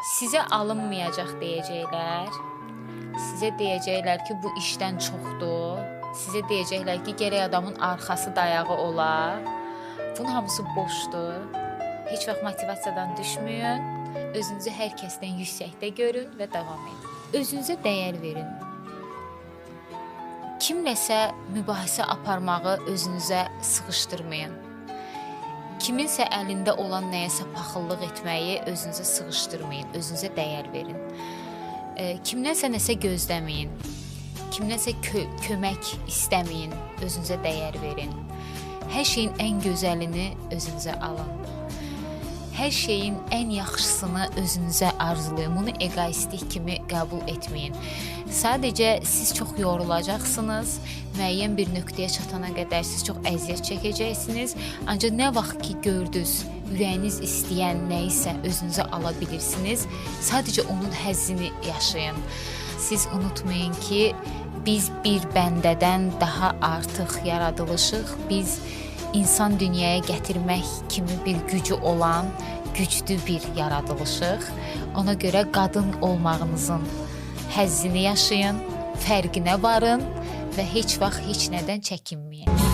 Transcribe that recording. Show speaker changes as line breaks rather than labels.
Sizə alınmayacaq deyəcəklər. Sizə deyəcəklər ki, bu işdən çoxdur. Sizə deyəcəklər ki, gərək adamın arxası dayağı ola. Bunun hamısı boşdur. Heç vaxt motivasiyadan düşməyin. Özünüzü hər kəsdən yüksəkdə görün və davam edin. Özünüzə dəyər verin. Kimləsə mübahisə aparmağı özünüzə sığışdırmayın. Kiminsə əlində olan nəyəsə paxıllıq etməyi özünüzə sığışdırmayın, özünüzə dəyər verin. Kimdənsə nəsə gözləməyin. Kimdənsə kömək istəməyin, özünüzə dəyər verin. Hər şeyin ən gözəlini özünüzə alın. Hər şeyin ən yaxşısını özünüzə arzulayın. Bunu eqoistlik kimi qəbul etməyin. Sadəcə siz çox yorulacaqsınız. Müəyyən bir nöqtəyə çatana qədər siz çox əziyyət çəkəcəksiniz. Ancaq nə vaxt ki gördünüz, ürəyiniz istəyən nə isə özünüzə ala bilirsiniz. Sadəcə onun həzzini yaşayın. Siz unutmayın ki, biz bir bəndədən daha artıq yaradılışıq. Biz insan dünyaya gətirmək kimi bir gücü olan güclü bir yaradılışıq. Ona görə qadın olmağınızın həzzini yaşayın, fərqinə varın və heç vaxt heç nədən çəkinməyin.